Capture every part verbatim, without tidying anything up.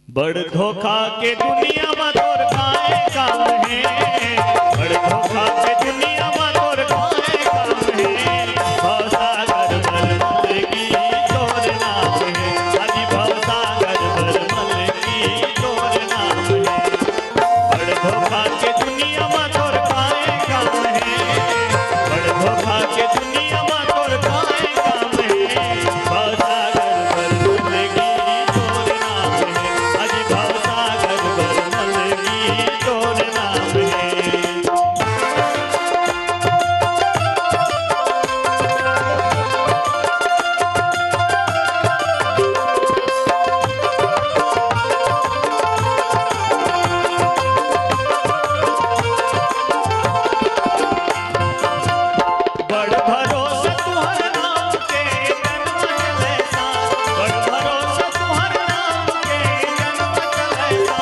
बड़ धोखा के दुनिया म तोर काय काम हे? बड़ धोखा के दुनिया म तोर काय काम हे? भवसागर भरमल की तोर नाम हे, अजी भवसागर भरमल की तोर नाम हे। बड़ धोखा के दुनिया म तोर काय काम हे? बड़ धोखा के दुनिया म तोर काय काम हे? भवसागर भरमल की तोर नाम हे, अजी भवसागर भरमल की तोर नाम हे। बड़ भरोसा तुहर नाम के जन्म चले सा, बड़ भरोसा तुहर नाम के जन्म चले सा।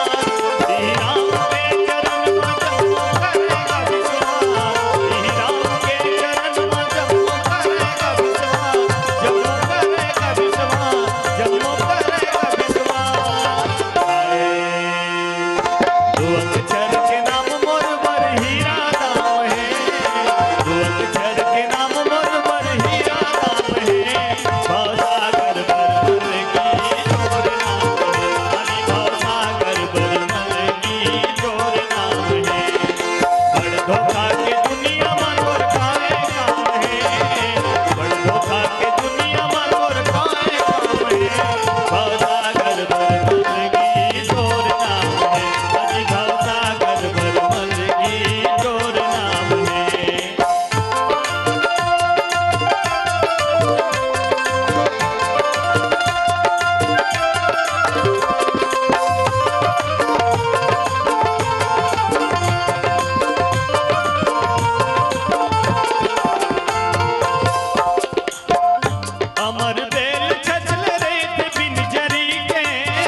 श्री राम के चरण म जम्मो करेगा विश्वास, श्री राम के चरण म जम्मो करेगा विश्वास, जम्मो करेगा विश्वास, जम्मो करेगा विश्वास। हाय। दो अक्षर के नाम मोर बर हीरा दाम हे, दो अक्षर के नाम मोर बर हीरा दाम हे। भवसागर भरमल की तोर नाम हे, अरे भवसागर भरमल की तोर नाम हे। बड़ धोखा के दुनिया म तोर काय काम हे? बड़ धोखा के दुनिया म तोर काय काम हे? भवसागर भरमल की तोर नाम हे, अरे भवसागर भरमल की तोर नाम हे। अमर बेल छछल रहित बिन जरी के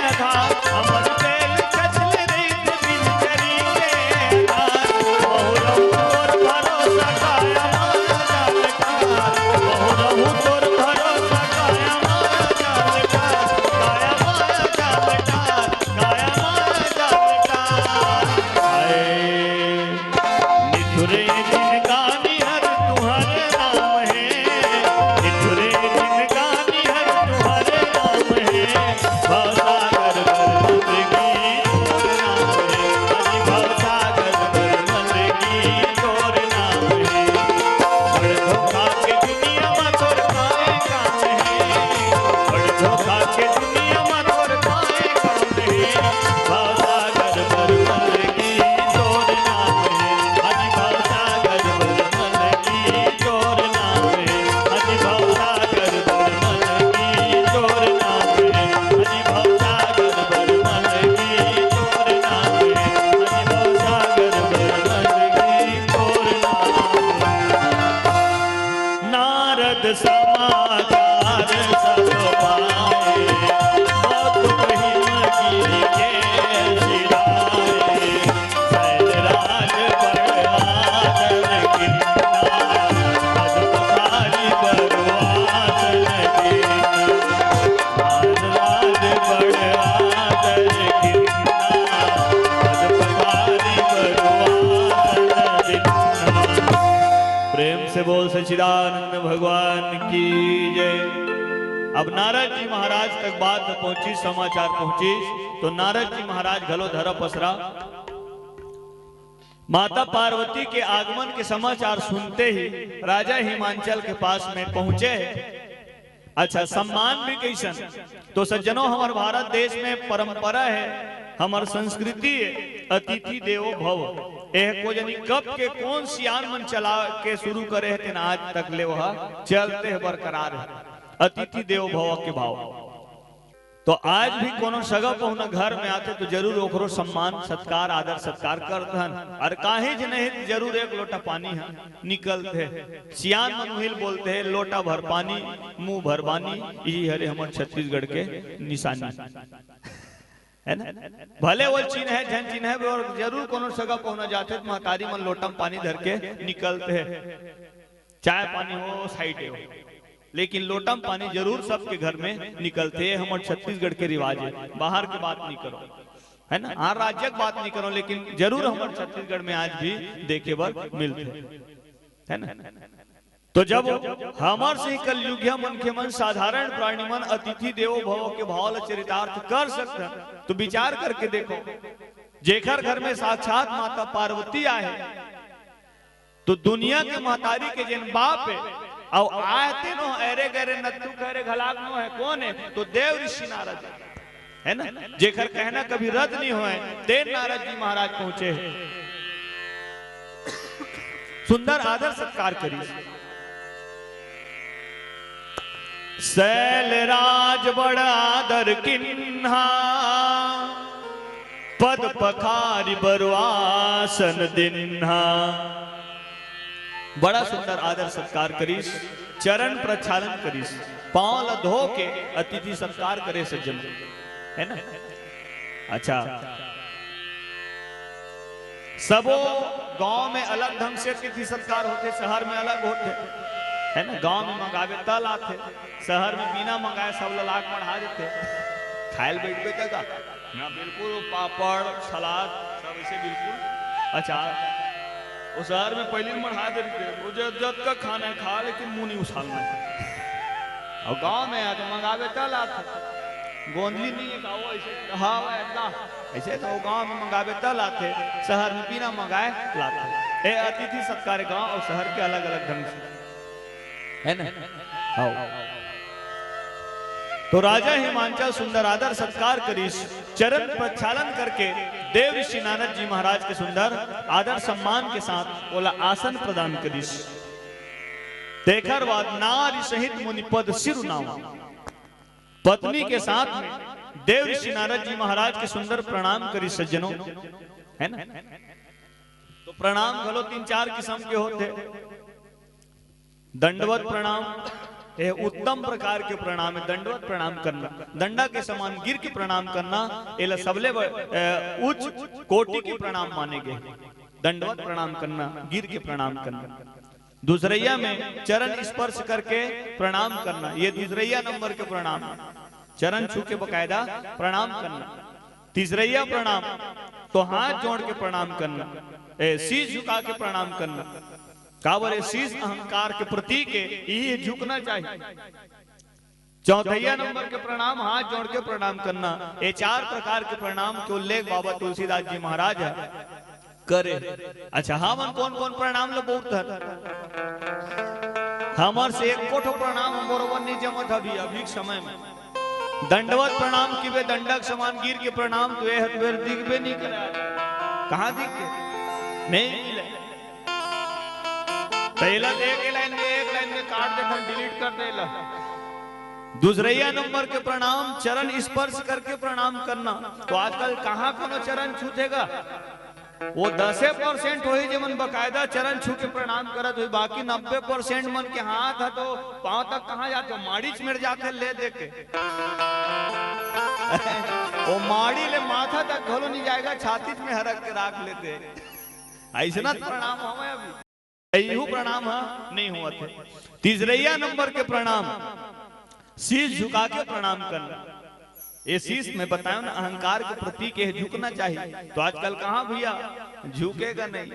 आधार, अमर बेल छछल रहित बिन जरी के आधार। बहु रहु तोर भरोसा काया माया जाल का, बहु रहु तोर भरोसा काया माया जाल का, काया माया जाल का, काया माया जाल का। हाय। निठुरे जिनका निहर तुहर नाम हे, निठुरे जिनका निहर तुहर नाम हे। भवसागर भरमल की तोर नाम हे, अरे भवसागर भरमल की तोर नाम हे। बड़ धोखा के दुनिया म तोर काय काम हे, बड़ धोखा के दुनिया म तोर काय काम हे। भवसागर भरमल की तोर नाम हे, अरे भवसागर भरमल की तोर नाम हे, अरे भवसागर भरमल की तोर नाम हे, अरे भवसागर भरमल की तोर नाम हे, अरे भवसागर भरमल की तोर नाम हे। नारद समाचार सब पाए, बहुत बहिन गिरि के सिधाए। सैलराज बड़ आदर किन्ना, पद पखारि बरु आसन दीन्हा। सैलराज बड़ आदर किन्ना, पद पखारि बरु आसन दीन्हा। प्रेम से बोल सच्चिदानंद भगवान की जय। अब नारद जी महाराज तक बात पहुंची, समाचार पहुंची, तो नारद जी महाराज घलो धरा पसरा। माता पार्वती के आगमन के समाचार सुनते ही राजा हिमांचल के पास में पहुंचे। अच्छा, सम्मान भी कइसन? तो सज्जनों, हमर भारत देश में परंपरा हे, हमर संस्कृति हे, अतिथि देवो भव। एह को जनी कब के कोन सियान मन चला के शुरू करे हे, तेन आज तक ले ओहा चलते हे, बरकरार हे, अतिथि देवो भव के भाव। तो आज भी कोनो सगा पहुना घर में आथे तो जरूर ओकरो सम्मान, सत्कार, आदर सत्कार करथन। अउ काहेच नहीं तो जरूर एक लोटा पानी ह निकलथे। सियान मन उही ल बोलथे, लोटा भर पानी, मुंह भर बानी, इही हरे हमर छत्तीसगढ़ के निशानी, हे ना? भले वो चिन्हे झन चिन्हे, अउ जरूर कोनो सगा पहुना जाथे तो महतारी मन लोटा म पानी धर के निकलथे। चाय पानी हो, साइड हो। लेकिन लोटा म पानी जरूर सबके घर में निकलथे। ये हमर छत्तीसगढ़ के रिवाज हे, बाहर के बात नहीं करो, है ना, हर राज्य के बात नहीं करो, लेकिन जरूर हमर छत्तीसगढ़ में आज भी देखे बर मिलथे, है ना। तो जब हमर से कलयुगिया मनखे मन, साधारण प्राणी मन अतिथि देवो भव के भाव ल चरितार्थ कर सकथन, तो विचार करके देखो, जेखर घर में साक्षात माता पार्वती आहे, तो दुनिया के महतारी के जेन बाप हे, अउ आय तेनो एरे गरे नत्थू करे घलाक नो हे, कोन हे? तो देव ऋषि नारद हे। है ना, जेकर कहना कभी रद्द नहीं होय, तेन नारद जी महाराज पहुंचे हे। सुंदर आदर सत्कार करिस। शैलराज बड़ा आदर किन्हा, पद पखारि बरु आसन दिन्हा। बड़ा सुंदर आदर सत्कार करिस, चरण प्रक्षालन करिस, पांव ल धो के अतिथि सत्कार करे सज्जन, है ना? अच्छा, सबो गांव में अलग ढंग से अतिथि सत्कार होथे, शहर में अलग होथे, है ना? गांव में मंगावे त लाथे, शहर में बिना मंगाए सब ल लाके मढ़ा देथे। खाए ल बैठबे त का? ना, बिल्कुल, वो पापड़, सलाद, सब ऐसे बिल्कुल, अचार। वो शहर में पहले ही मढ़ा दे रहिथे, वो ज-, जतका खाना है खा, लेकिन मुंह नहीं उछालना है। और गांव में आ तो मंगावे त लाथे, गोंदली नहीं है का, वो ऐसे, हाँ, वो ऐसा, ऐसे तो गांव में मंगावे त लाथे, शहर में बिना मंगाए लाथे। ए, अतिथि सत्कार गांव और शहर के अलग-अलग ढंग से, है ना? आओ। तो राजा हिमांचल सुंदर आदर सत्कार करिस, चरण प्रक्षालन करके देव ऋषि नारद जी महाराज के सुंदर आदर सम्मान के साथ ओला आसन प्रदान करिस। तेखर बाद नारी सहित मुनि पद सिर नावा, पत्नी के साथ में देव ऋषि नारद जी महाराज के सुंदर प्रणाम करिस सज्जनों, है ना? तो प्रणाम घलो तीन चार किस्म के होथे। दंडवत प्रणाम, ये उत्तम प्रकार के प्रणाम है। दंडवत प्रणाम करना, दंडा के समान गिर के प्रणाम करना, एला सबले ब-, अ, उच्च कोटि के प्रणाम माने गए। दंडवत प्रणाम करना, गिर के प्रणाम करना। दूसरैया में चरण स्पर्श करके प्रणाम करना, ये दूसरैया नंबर के प्रणाम है। चरण छू के बकायदा प्रणाम करना। तीसरैया प्रणाम तो हाथ जोड़ के प्रणाम करना, ए, शीश झुका के प्रणाम करना। काबर ये शीश अहंकार के प्रतीक है, यही झुकना चाहिए। चौथैया नंबर के प्रणाम हाथ जोड़ के प्रणाम करना। ये चार प्रकार के प्रणाम के उल्लेख बाबा तुलसीदास जी महाराज ह करे। अच्छा, हमन कौन कौन प्रणाम ल बउरथन? हमर से एको ठो प्रणाम बरोबर नहीं जमत अभी, अभी के समय में। दंडवत प्रणाम किबे, दंडक समान गिर के प्रणाम, तो ये हर बेर दिखबे नहीं करे। कहाँ दिख के? नहीं मिले। पहला एक लाइन में, एक लाइन में काट देथन, डिलीट कर देला। दूसरैया नंबर के प्रणाम, चरण स्पर्श करके प्रणाम करना। तो आजकल कहाँ कोनो चरण छूथे गा? वो दसे परसेंट होही जेमन बकायदा चरण छू के प्रणाम करत होही, बाकी नब्बे परसेंट मन के हाथ ह तो पांव तक कहाँ जाथे, माड़ी च मेड़ जाथे ले दे के। वो माड़ी ले माथा तक घलो नहीं जाएगा, छाती में हरक के राख लेथे। ऐसना प्रणाम हवे अभी। इहू प्रणाम ह नहीं होवत हे। तीसरैया नंबर के प्रणाम, शीश झुका के प्रणाम करना। ये शीश में बताया ना, अहंकार के प्रतीक है, झुकना चाहिए। तो आजकल कहाँ भैया झुकेगा नहीं।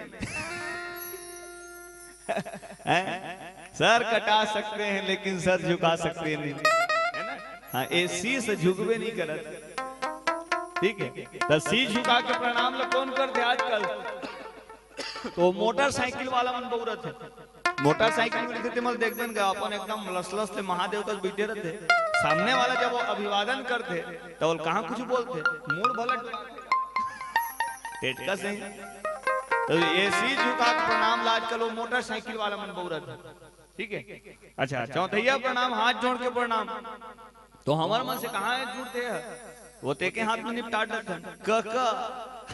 हैं? सर कटा सकते हैं लेकिन सर झुका सकते नहीं, है ना? हाँ, ये शीश झुकबे नहीं करत। ठीक है, तो शीश झुका के प्रणाम ला कौन करथे आजकल? तो मोटरसाइकिल वाला मन बउरत हे। मोटरसाइकिल में रहिथे, तेमन देखबे न गा, अपन एकदम लसलस ले महादेव कस बइठे रहिथे। सामने वाला जब वो अभिवादन करथे, तो वो कहाँ कुछ बोलथे, मूड़ भला डुलाथे। टेटका से। तो ये शीश झुका के प्रणाम ला आजकल वो मोटरसाइकिल वाला मन बउरत हे। ठीक है? अच्छा, चौथैया प्रणाम, हाथ जोड़ के प्रणाम। तो हमर मन से कहाँ है जुड़ते हैं? वो तेके हाथ में निपटा डरथन। क, क।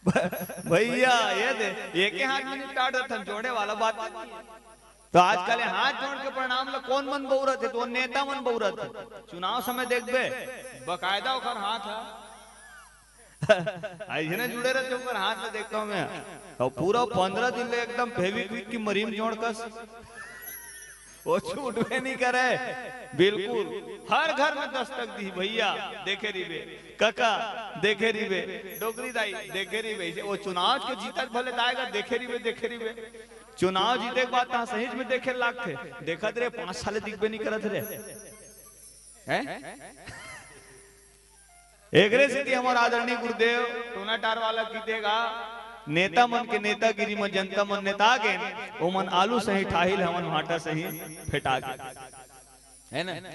भ-, भैया, ये दे, एके हाथ में निपटा डरथन, जोड़े वाला बात नहीं है। तो आजकल ये हाथ जोड़ के प्रणाम ला कौन मन बउरत हे? तो नेता मन बउरत हे। चुनाव समय देखबे, बकायदा ओकर हाथ है। ऐसे ना जुड़े रहते, ओकर हाथ ला देखता हूँ मैं। तो पूरा पंद्रह दिन ले एकदम फेविक्विक की मरीम जोड़ कस। वो छूटबे नहीं करे। बिल्कुल, हर घर में दस्तक दी, "भैया देखे रिबे, कका देखे रिबे, डोकरी दाई देखे रिबे।" वो चुनाव के जीतत भले दाएगा, "देखे रिबे, देखे रिबे।" चुनाव जीते के बाद तहाँ सही में देखे लागथे, "देखत रे, पाँच साल दिखबे नहीं करत रे।" हैं? एकरे सेती हमर आदरणीय गुरुदेव टोनाटार वाला गीत हे गा, "नेता मन के नेतागिरी म जनता मन नेता गेन, ओमन आलू सही ठाहिल, हमन भांटा सही फेटा गेन।" है ना?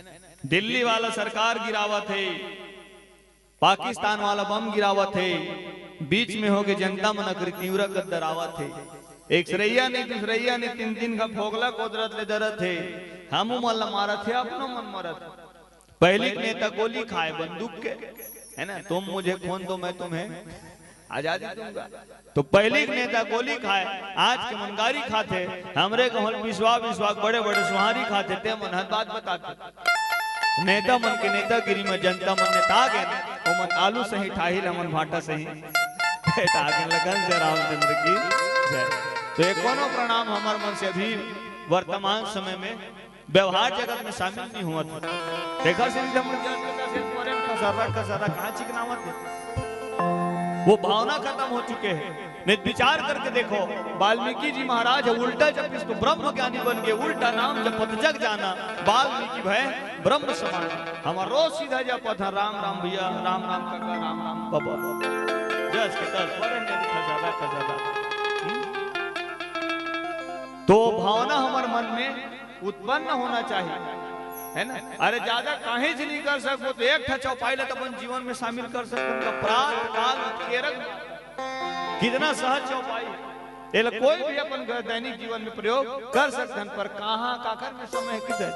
दिल्ली वाला सरकार गिरावत हे, पाकिस्तान वाला बम गिरावत हे, बीच में होके जनता मन अकरी तिवरा कद्दरावत हे। एक सरैया नहीं, दूसरैया नहीं, तीन दिन का फोगला कोदरत ले दरत हे। हम उमन ला मारत हे, अपनो मन मरत हे। पहली के नेता गोली खाए बंदूक के, है ना, "तुम मुझे खून दो, मैं तुम्हें आजादी दूंगा।" तो पहली के नेता गोली खाए, आज के मन गारी खाथे। हमरे कहल पिसवा बिसवा बड़े बड़े सुहारी खाथे, ते मन हर बात बताथे। नेता मन के नेतागिरी में जनता मन नेता गेन, ओमन आलू सही ठाहिल, हमन भांटा सही फेटा गेन। लगन से रामचंद्र की जय। तो ये कोनो प्रणाम हमर मन से अभी वर्तमान समय में व्यवहार जगत में शामिल नहीं हुआ था। देखा सिंह जब मुझे आज तक ऐसे तोरे में खसर्रा, खसर्रा कहाँ चिकनावत है? वो भावना खत्म हो चुके हैं। नहीं, विचार करके देखो, वाल्मीकि जी महाराज है, उल्टा जब इसको ब्रह्म ज्ञानी बन गए, उल्टा नाम जपत जग जाना, वाल्मीकि भए ब्रह्म समान। हमारा रोज सीधा जा पथ है, "राम राम भैया, राम राम काका, राम राम बाबा।" जस के तस पर है, नहीं खसर्रा, खसर्रा। हम्म? तो भावना हमारे मन में उत्पन्न होना चाहिए, है ना? अरे, ज्यादा काहेच नहीं कर सकबो, तो एक ठा चौपाई ला तो अपन जीवन में शामिल कर सकबो। उनका प्रात काल उत्केरक, कितना सहज चौपाई, एला कोई भी अपन घर दैनिक जीवन में प्रयोग कर सकथन, पर कहाँ काकर में समय है, किधर?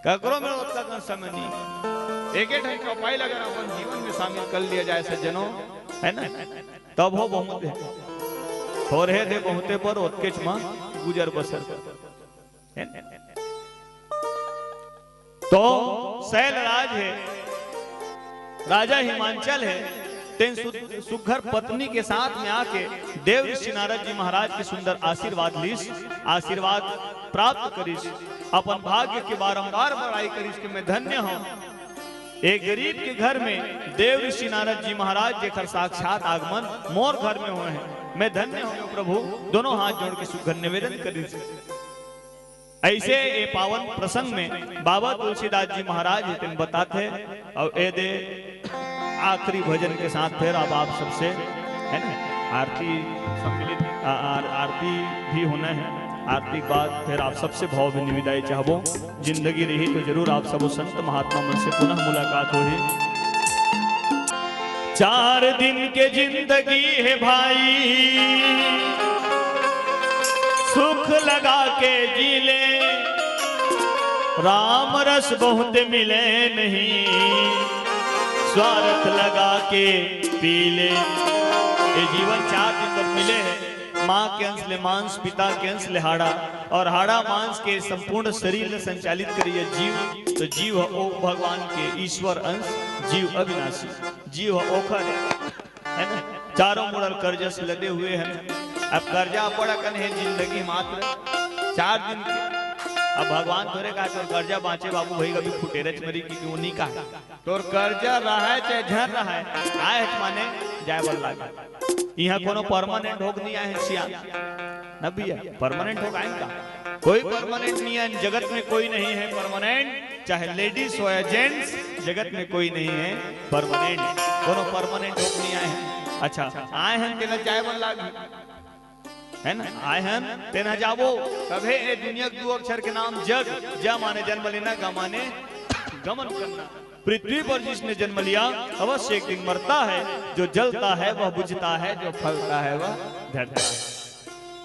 ककरो में ओतका कन समय नहीं। एक एक ठन चौपाई ला अगर अपन जीवन में शामिल कर लिया जाए सज्जनों, है ना, तब हो बहुत है। थोरहे दे बहुते पर ओतकेच म गुजर बसर। तो सैल राज है, राजा हिमांचल है, तेन सु-, सुघर पत्नी के साथ में आके देव ऋषि नारद जी महाराज के सुंदर आशीर्वाद लीस, आशीर्वाद प्राप्त करिस, अपन भाग्य के बारंबार बड़ाई करिस कि मैं धन्य हूँ। एक गरीब के घर में देव ऋषि नारद जी महाराज जेकर साक्षात आगमन मोर घर में हुए हैं, मैं धन्य हूँ प्रभु। दोनों हाथ जोड़ के सुघर निवेदन करिस। ऐसे ए पावन प्रसंग में बाबा तुलसीदास जी महाराज हे तेन बताथे, और ए दे आखिरी भजन के साथ फिर अब आप सबसे, है ना, आरती सम्मिलित, आ-, आर-, आरती भी होना है। आरती के बाद फिर आप सबसे भाव भीनी विदाई चाहबो। जिंदगी रही तो जरूर आप सब संत महात्मा मन से पुनः मुलाकात होही। चार दिन के जिंदगी है भाई, सुख लगा के जी ले, राम रस बहुत मिले नहीं, स्वार्थ लगा के पी ले। ये जीवन चार दिन बर मिले है। माँ के अंश ले मांस, पिता के अंश ले हाड़ा, और हाड़ा मांस के संपूर्ण शरीर ले संचालित करिए जीव। तो जीव ह ओ भगवान के ईश्वर अंश, जीव अविनाशी, जीव ह ओखर है, है ना? चारों मुड़ल कर्जा से लदे हुए हैं। अब कर्जा बड़ा कन है, जिंदगी मात्र चार दिन की। अब भगवान थोरे कहा, "तोर कर्जा बांचे बाबू भाई, कभी फुटेरच मरी की क्यों नहीं कहा।" तोर कर्जा रहे चाहे झन रहे, आए हच माने जाए बर लागे। इहाँ कोनो परमानेंट होक नहीं आए हैं सियान। न भैया, परमानेंट होक आए का? कोई परमानेंट नहीं है, जगत में कोई नहीं है परमानेंट, चाहे लेडीज हो या जेंट्स, जगत में कोई नहीं है परमानेंट। कोनो परमानेंट होक नहीं आए हैं। अच्छा, आए हैं तेला जाए बर लागे। है ना? आए हन, तेन ह जाबो। तभे ए दुनिया के दू अक्षर के नाम जग, ज माने जन्म लेना, ग माने गमन करना। पृथ्वी पर जिसने जन्म लिया, अवश्य एक दिन मरता है। जो जलता है, वह बुझता है, जो फलता है, वह झड़ता है।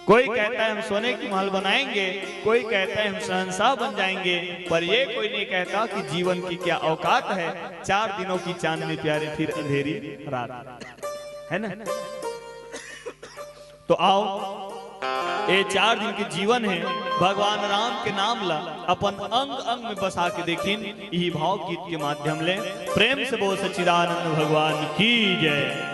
कोई कहता है, हम सोने की महल बनाएंगे, कोई कहता है, हम शहंशाह बन जाएंगे, पर ये कोई नहीं कहता कि जीवन की क्या औकात है। चार दिनों की चांदनी प्यारी, फिर अंधेरी रात, है ना? तो आओ, ए चार दिन के जीवन हे, भगवान राम के नाम ला अपन अंग अंग में बसा के देखिन। इही भाव गीत के माध्यम ले प्रेम से बोल सच्चिदानंद भगवान की जय।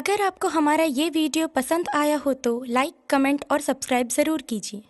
अगर आपको हमारा ये वीडियो पसंद आया हो तो लाइक, कमेंट और सब्सक्राइब ज़रूर कीजिए।